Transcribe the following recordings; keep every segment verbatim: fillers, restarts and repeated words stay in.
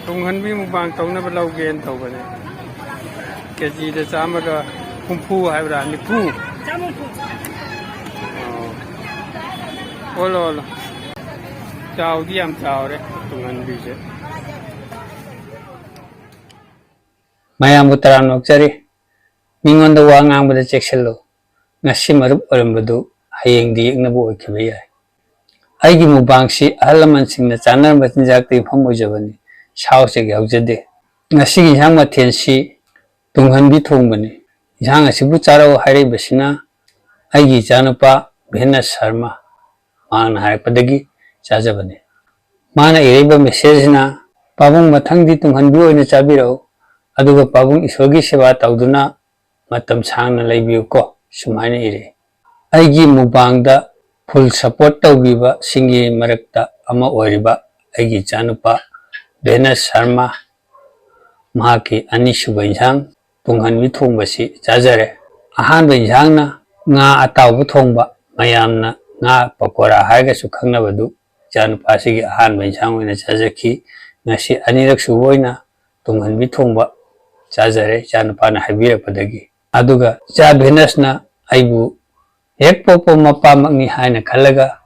ꯇꯨꯡꯍꯟꯕꯤ mukbang ꯇꯧꯅꯕ ꯂꯧꯒꯦꯅ ꯇꯧꯕꯅꯦ꯫ ꯀꯦꯖꯤꯗ ꯆꯥꯝꯃꯒ ꯍꯨꯝꯐꯨ ꯍꯥꯏꯕ꯭ꯔꯥ? ꯅꯤꯐꯨ? ꯑꯣ꯫ ꯑꯣꯜꯂꯣ, ꯑꯣꯜꯂꯣ꯫ ꯆꯥꯎꯗꯤ ꯌꯥꯝ ꯆꯥꯎꯔꯦ ꯇꯨꯡꯍꯟꯕꯤꯁꯦ꯫ ꯃꯌꯥꯝꯕꯨ ꯇꯔꯥꯝꯅ ꯑꯣꯛꯆꯔꯤ꯫ ꯃꯤꯉꯣꯟꯗ ꯋꯥ ꯉꯥꯡꯕꯗ ꯆꯦꯛꯁꯤꯜꯂꯨ꯫ ꯉꯁꯤ ꯃꯔꯨꯞ ꯑꯣꯏꯔꯝꯕꯗꯨ ꯍꯌꯦꯡꯗꯤ ꯌꯦꯛꯅꯕ ꯑꯣꯏꯈꯤꯕ ꯌꯥꯏ꯫ ꯑꯩꯒꯤ ꯃꯨꯛꯕꯥꯡꯁꯤ ꯑꯍꯜ ꯂꯃꯟꯁꯤꯡꯅ ꯆꯥꯅꯔꯝꯕ ꯆꯤꯟꯖꯥꯛꯇ ꯌꯨꯝꯐꯝ ꯑꯣꯏꯖꯕꯅꯤ꯫ ꯁꯥ ꯎꯆꯦꯛ ꯌꯥꯎꯖꯗꯦ꯫ ꯉꯁꯤꯒꯤ ꯏꯟꯁꯥꯡ ꯃꯊꯦꯜꯁꯤ ꯇꯨꯡꯍꯟꯕꯤ ꯊꯣꯡꯕꯅꯤ꯫ ꯏꯟꯁꯥꯡ ꯑꯁꯤꯕꯨ ꯆꯥꯔꯛꯎ ꯍꯥꯏꯔꯛꯏꯕꯁꯤꯅ ꯑꯩꯒꯤ ꯏꯆꯥꯅꯨꯄꯥ ꯚꯦꯅꯁ ꯁꯔꯃ꯫ ꯃꯍꯥꯛꯅ ꯍꯥꯏꯔꯛꯄꯗꯒꯤ ꯆꯥꯖꯕꯅꯤ꯫ ꯃꯥꯅ ꯏꯔꯛꯏꯕ ꯃꯦꯁꯦꯖꯁꯤꯅ, "ꯄꯥꯕꯨꯡ, ꯃꯊꯪꯗꯤ ꯇꯨꯡꯍꯟꯕꯤ ꯑꯣꯏꯅ ꯆꯥꯕꯤꯔꯛꯎ, ꯑꯗꯨꯒ ꯄꯥꯕꯨꯡ ꯏꯁꯣꯔꯒꯤ ꯁꯦꯕꯥ ꯇꯧꯗꯨꯅ ꯃꯇꯝ ꯁꯥꯡꯅ ꯂꯩꯕꯤꯌꯨꯀꯣ", ꯁꯨꯃꯥꯏꯅ ꯏꯔꯛꯏ꯫ ꯑꯩꯒꯤ ꯃꯨꯛꯕꯥꯡꯗ ꯐꯨꯜ ꯁꯄꯣꯔꯠ ꯇꯧꯕꯤꯕꯁꯤꯡꯒꯤ ꯃꯔꯛꯇ ꯑꯃ ꯑꯣꯏꯔꯤꯕ ꯑꯩꯒꯤ ꯏꯆꯥꯅꯨꯄꯥ ꯚꯦꯅꯁ ꯁꯔꯃ, ꯃꯍꯥꯛꯀꯤ ꯑꯅꯤꯁꯨꯕ ꯏꯟꯁꯥꯡ ꯇꯨꯡꯍꯟꯕꯤ ꯊꯣꯡꯕꯁꯤ ꯆꯥꯖꯔꯦ꯫ ꯑꯍꯥꯟꯕ ꯏꯟꯁꯥꯡꯅ ꯉꯥ ꯑꯇꯥꯎꯕ ꯊꯣꯡꯕ, ꯃꯌꯥꯝꯅ ꯉꯥ ꯄꯀꯣꯔꯥ ꯍꯥꯏꯔꯒꯁꯨ ꯈꯪꯅꯕꯗꯨ ꯏꯆꯥꯅꯨꯄꯥꯁꯤꯒꯤ ꯑꯍꯥꯟꯕ ꯏꯟꯁꯥꯡ ꯑꯣꯏꯅ ꯆꯥꯖꯈꯤ꯫ ꯉꯁꯤ ꯑꯅꯤꯔꯛ ꯁꯨꯕ ꯑꯣꯏꯅ ꯇꯨꯡꯍꯟꯕꯤ ꯊꯣꯡꯕ ꯆꯥꯖꯔꯦ, ꯏꯆꯥꯅꯨꯄꯥꯅ ꯍꯥꯏꯕꯤꯔꯛꯄꯗꯒꯤ꯫ ꯑꯗꯨꯒ ꯏꯆꯥ ꯚꯦꯅꯁꯅ ꯑꯩꯕꯨ ꯍꯦꯛ ꯄꯣꯛꯄ ꯃꯄꯥꯃꯛꯅꯤ ꯍꯥꯏꯅ ꯈꯜꯂꯒ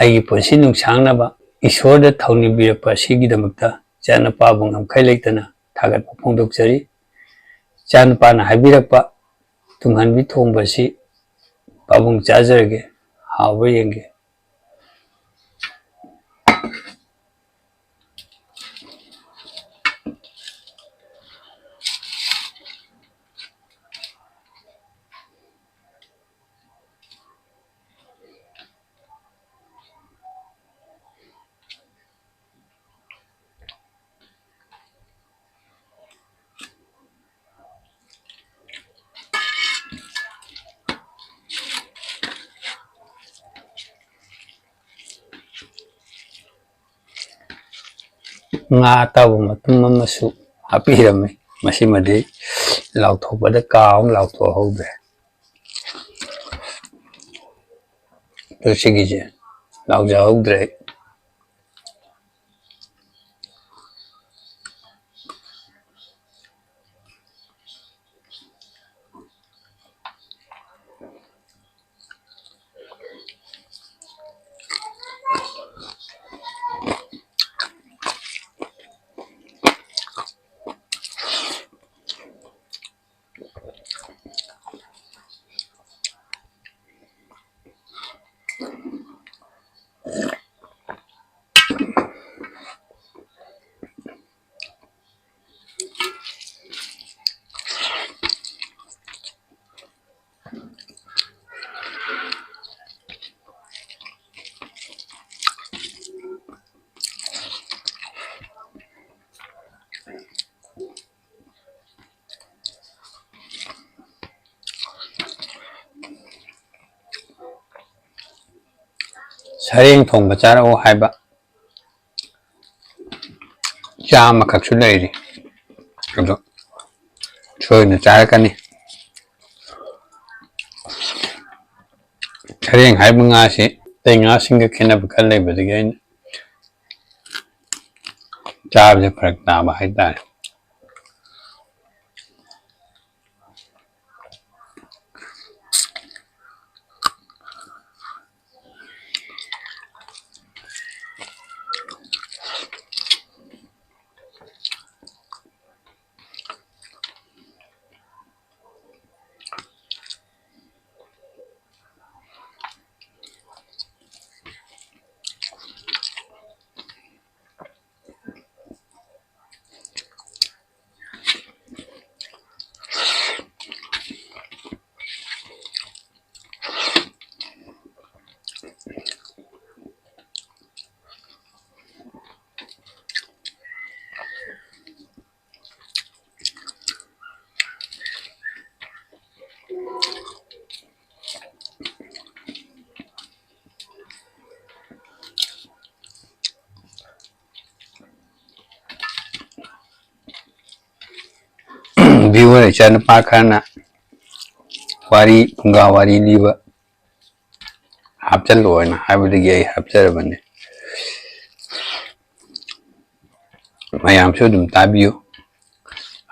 ꯑꯩꯒꯤ ꯄꯨꯟꯁꯤ ꯅꯨꯡꯁꯥꯡꯅꯕ ꯏꯁꯣꯔꯗ ꯊꯧꯅꯤꯕꯤꯔꯛꯄ ꯑꯁꯤꯒꯤꯗꯃꯛꯇ ꯏꯆꯥꯅꯨꯄꯥꯕꯨ ꯉꯝꯈꯩ ꯂꯩꯇꯅ ꯊꯥꯒꯠꯄ ꯐꯣꯡꯗꯣꯛꯆꯔꯤ꯫ ꯏꯆꯥꯅꯨꯄꯥꯅ ꯍꯥꯏꯕꯤꯔꯛꯄ ꯇꯨꯡꯍꯟꯕꯤ ꯊꯣꯡꯕ ꯑꯁꯤ ꯄꯥꯕꯨꯡ ꯆꯥꯖꯔꯒꯦ, ꯍꯥꯎꯕ꯭ꯔꯥ ꯌꯦꯡꯒꯦ꯫ ꯉꯥ ꯑꯇꯥꯎꯕ ꯃꯇꯨꯝ ꯑꯃꯁꯨ ꯍꯥꯞꯄꯤꯔꯝꯃꯤ꯫ ꯃꯁꯤꯃꯗꯤ ꯂꯥꯎꯊꯣꯛꯄꯗ ꯀꯥ ꯑꯃ ꯂꯥꯎꯊꯣꯛꯍꯧꯗ꯭ꯔꯦ꯫ ꯑꯗꯨ ꯁꯤꯒꯤꯁꯦ ꯂꯥꯎꯖꯍꯧꯗ꯭ꯔꯦ꯫ ꯁꯔꯦꯡ ꯊꯣꯡꯕ ꯆꯥꯔꯛꯑꯣ ꯍꯥꯏꯕ ꯆꯥꯝꯃꯈꯛꯁꯨ ꯂꯩꯔꯤ꯫ ꯑꯗꯣ ꯁꯣꯏꯗꯅ ꯆꯥꯔꯛꯀꯅꯤ꯫ ꯁꯔꯦꯡ ꯍꯥꯏꯕ ꯉꯥꯁꯤ ꯑꯇꯩ ꯉꯥꯁꯤꯡꯒ ꯈꯦꯠꯅꯕ ꯈꯔ ꯂꯩꯕꯗꯒꯤ ꯑꯩꯅ ꯆꯥꯕꯁꯦ ꯐꯔꯛ ꯇꯥꯕ ꯍꯥꯏꯇꯥꯔꯦ꯫ Viewer ꯏꯆꯥꯅꯨꯄꯥ ꯈꯔꯅ ꯋꯥꯔꯤ, ꯐꯨꯡꯒꯥ ꯋꯥꯔꯤ ꯂꯤꯕ ꯍꯥꯞꯆꯜꯂꯣ ꯍꯥꯏꯅ ꯍꯥꯏꯕꯗꯒꯤ ꯑꯩ ꯍꯥꯞꯆꯔꯕꯅꯤ꯫ ꯃꯌꯥꯝꯁꯨ ꯑꯗꯨꯝ ꯇꯥꯕꯤꯌꯨ,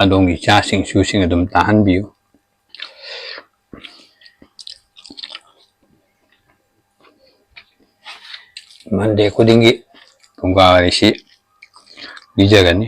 ꯑꯗꯣꯝꯒꯤ ꯏꯆꯥꯁꯤꯡ ꯏꯁꯨꯁꯤꯡ ꯑꯗꯨꯝ ꯇꯥꯍꯟꯕꯤꯌꯨ꯫ Monday ꯈꯨꯗꯤꯡꯒꯤ ꯐꯨꯡꯒꯥ ꯋꯥꯔꯤꯁꯤ ꯂꯤꯖꯒꯅꯤ꯫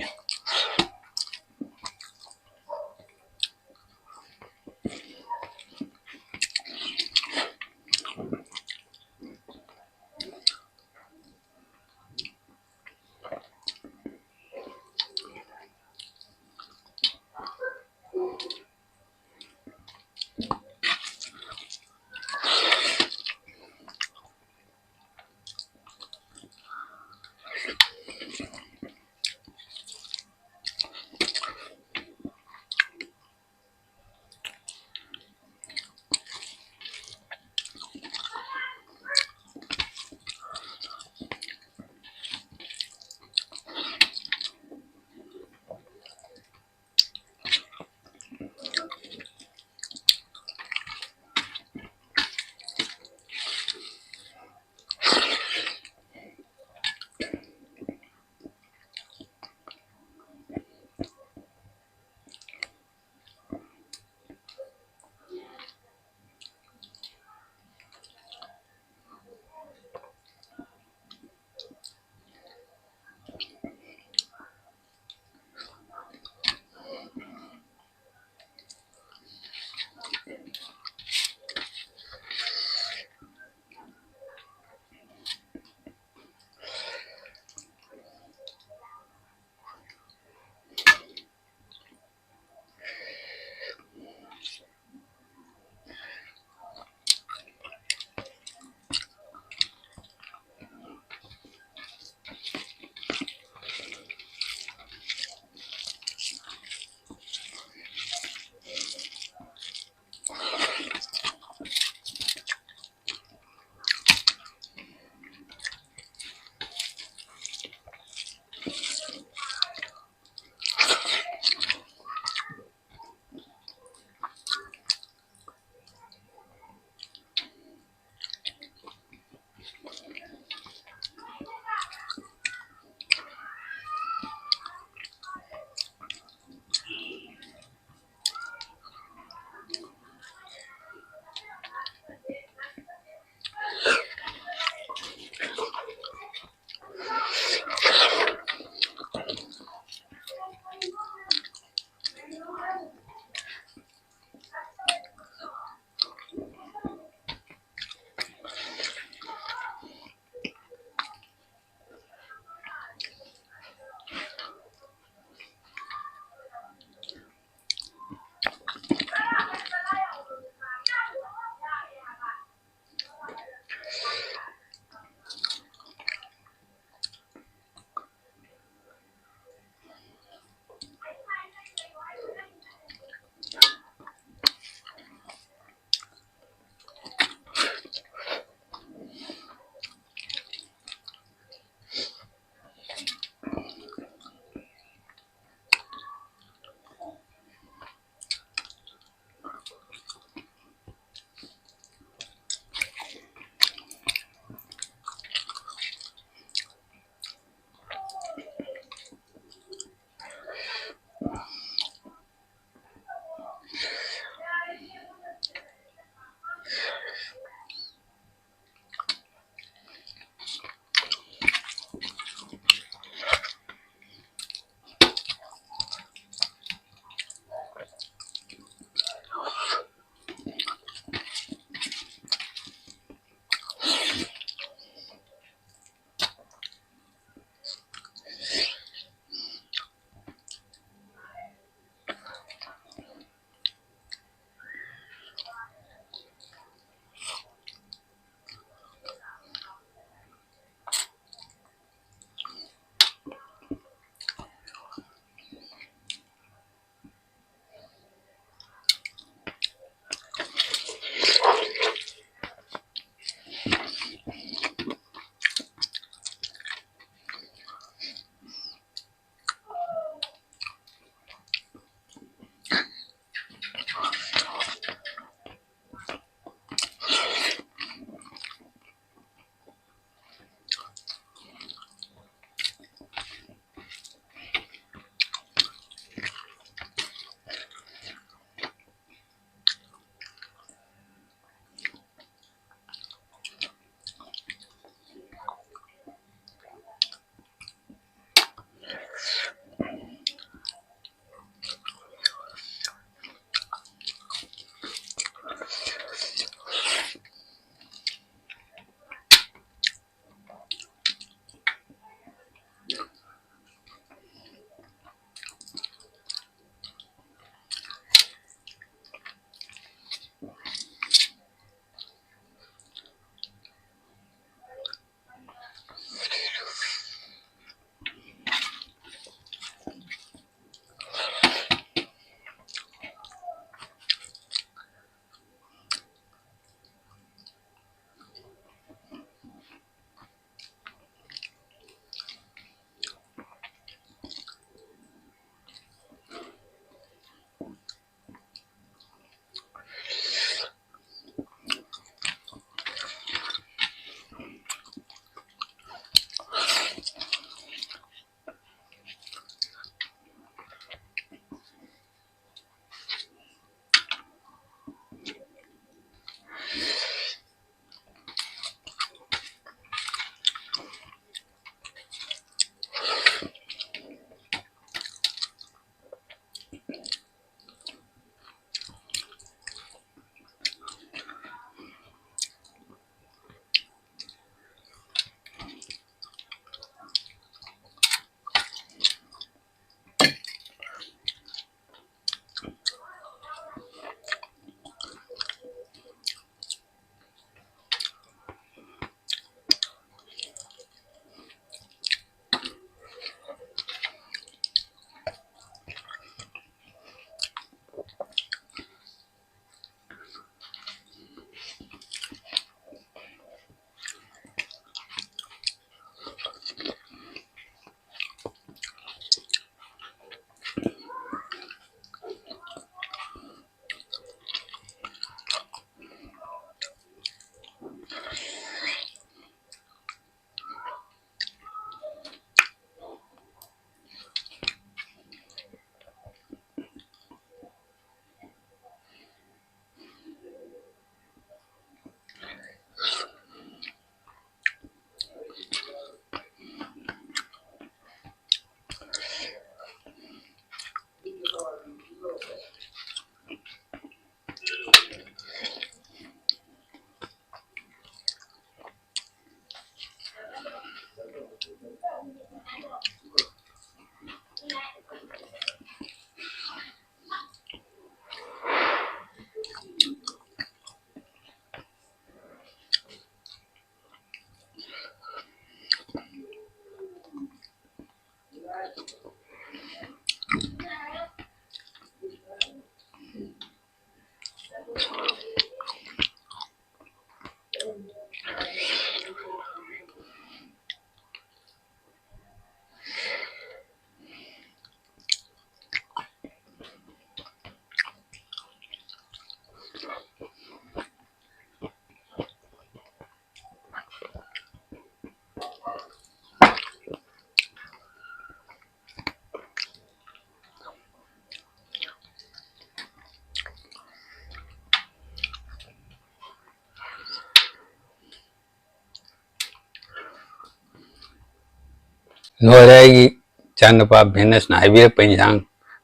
ꯂꯣꯏꯔꯦ ꯑꯩꯒꯤ ꯏꯆꯥꯅꯨꯄꯥ ꯚꯦꯅꯁꯅ ꯍꯥꯏꯕꯤꯔꯛꯄ ꯏꯟꯁꯥꯡ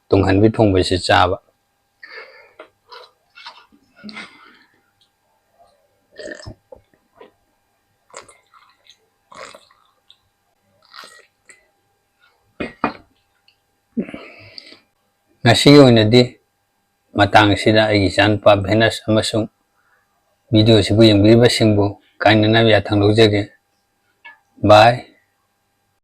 ꯇꯨꯡꯍꯟꯕꯤ ꯊꯣꯡꯕꯁꯤ ꯆꯥꯕ꯫ ꯉꯁꯤꯒꯤ ꯑꯣꯏꯅꯗꯤ ꯃꯇꯥꯡ ꯑꯁꯤꯗ ꯑꯩꯒꯤ ꯏꯆꯥꯅꯨꯄꯥ ꯚꯦꯅꯁ ꯑꯃꯁꯨꯡ video ꯑꯁꯤꯕꯨ ꯌꯦꯡꯕꯤꯔꯤꯕꯁꯤꯡꯕꯨ ꯀꯥꯏꯅꯅꯕ ꯌꯥꯊꯪ ꯂꯧꯖꯒꯦ꯫ Bye꯫